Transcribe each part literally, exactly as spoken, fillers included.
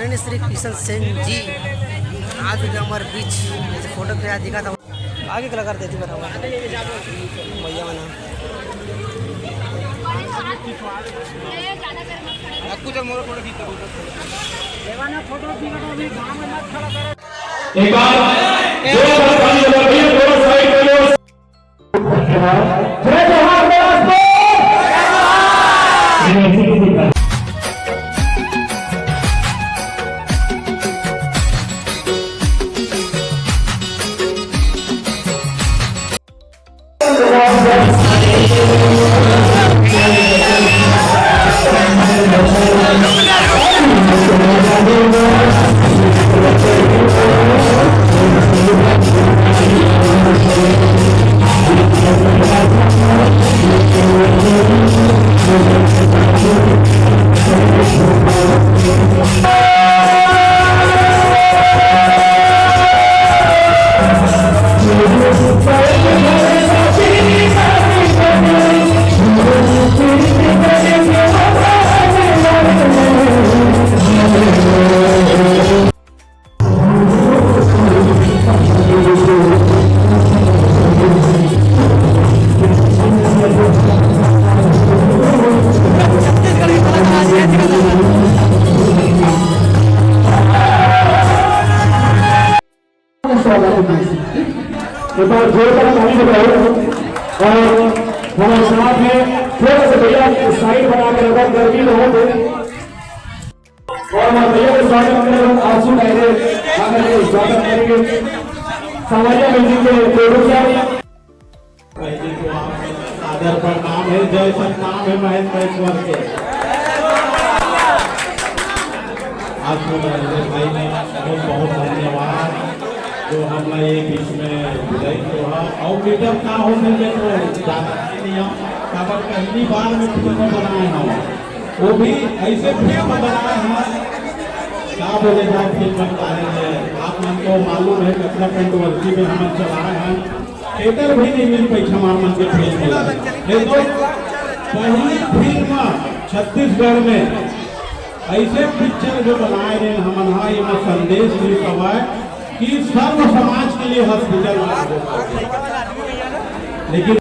श्री किशन सेन जी आज भी हमारे बीच, जैसे फोटो पे दिखा था, आगे कलाकार देती बताओ भैया मना। एक बार जोरदार ताली बजाओ भैया, थोड़ा साइड कर लो। जय जोहार, जय राष्ट्र। स्वागत है। एक बार जोरदार ताली बजाओ। और हमारे साथ में थोड़ा सा भैया साइड बना के रखो, गर्मी बहुत है। और हमारे भैया का स्वागत करें, आंसू डायरे आकर के स्वागत करेंगे। सवालिया म्यूजिक के प्रोड्यूसर। पहले तो आप आदर प्रणाम है, जय सतनाम है महेंद्र ईश्वर के। आपको महेंद्र भाई ने बहुत बहुत धन्यवाद, जो हमला ये बीच में बुलाई तो है। और मीटर का हो सके तो ज्यादा नहीं हम, काबर पहली बार में फिल्म बनाए हम, वो भी ऐसे फिल्म बनाए हैं, क्या बोले जाए, फिल्म के बारे में आप मन को मालूम है, कितना कंट्रोवर्सी में हम चलाए हैं। थिएटर भी नहीं मिल पाई हमार मन के फिल्म में। नहीं तो पहली फिल्म छत्तीसगढ़ में ऐसे पिक्चर जो बनाए रहे हमन हा, एमा संदेश भी हवय कि सर्व समाज के लिए हॉस्पिटल बना दो। लेकिन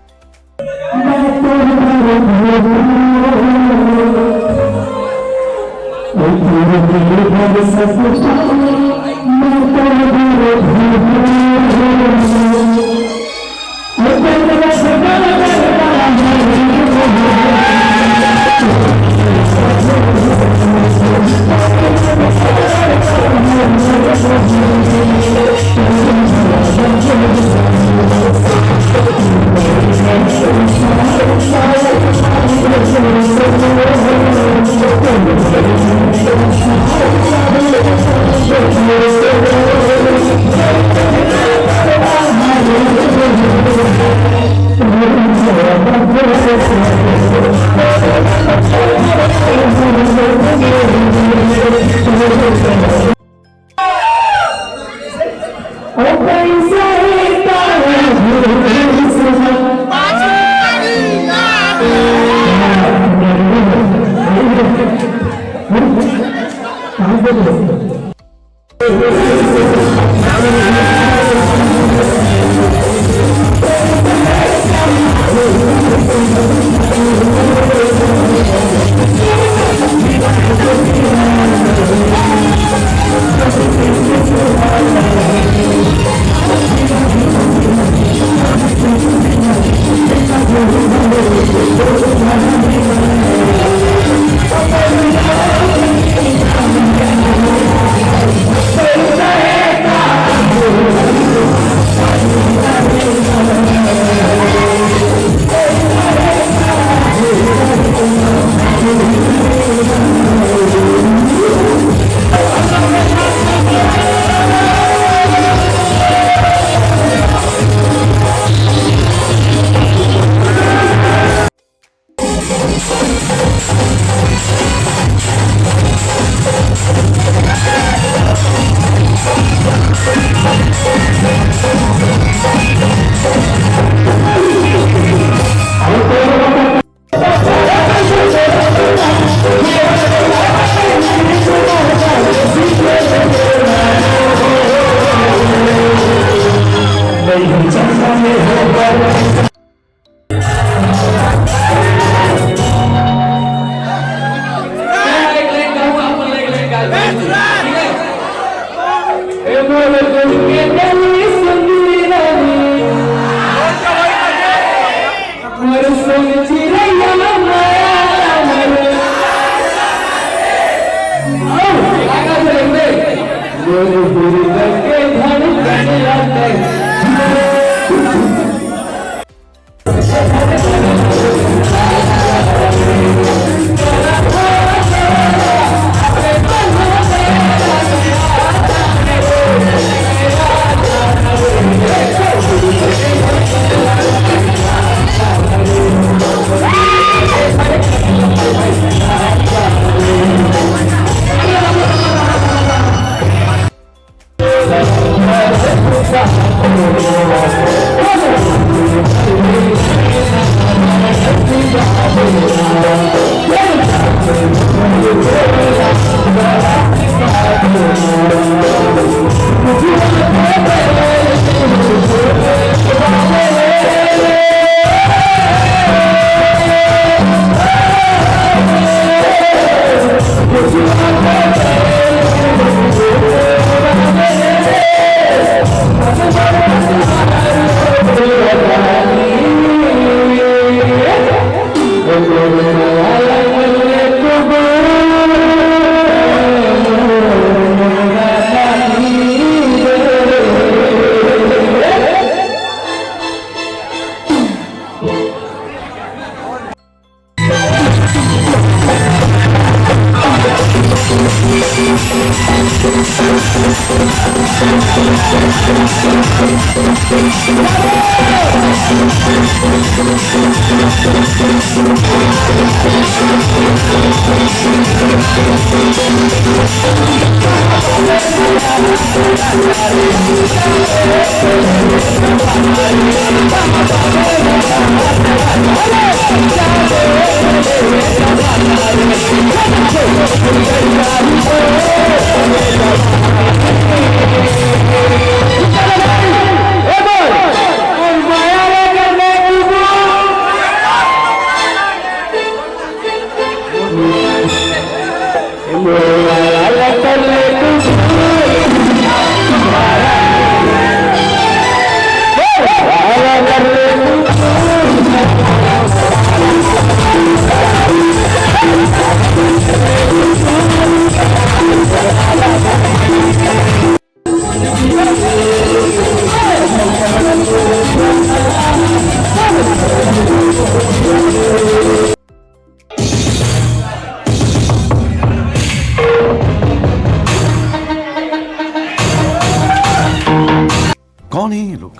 कौन है ये लोग?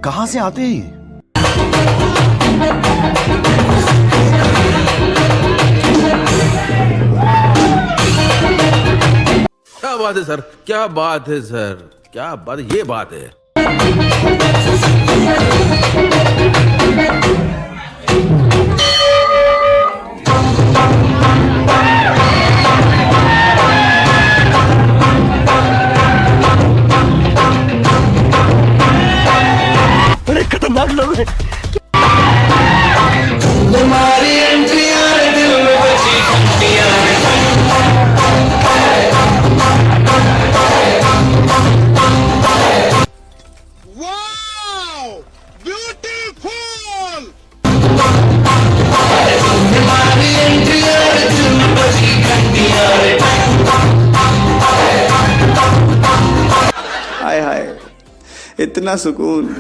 कहां से आते हैं ये? क्या बात है सर, क्या बात है सर, क्या बात, ये बात है। बड़े खतरनाक लोग हैं। तुम्हारी एंट्री यार दिल में बजी घंटी यार। Wow! Beautiful! तुम्हारी एंट्री यार दिल में बजी घंटी यार। हाय हाय, इतना सुकून।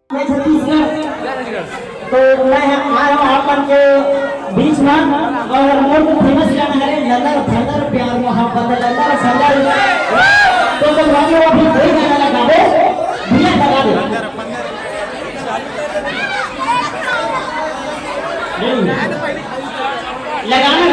छत्तीसगढ़। तो मैं आय हंव आप मन के बीच में, अउ मोर तो famous गाना हरे लल्लर फल्लर प्यार मोहब्बत लल्लर फल्लर। तो जब राजू अभी वही गाना लगाबे, भैया लगा दे। नहीं। लगाना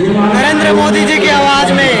नरेंद्र मोदी जी की आवाज में।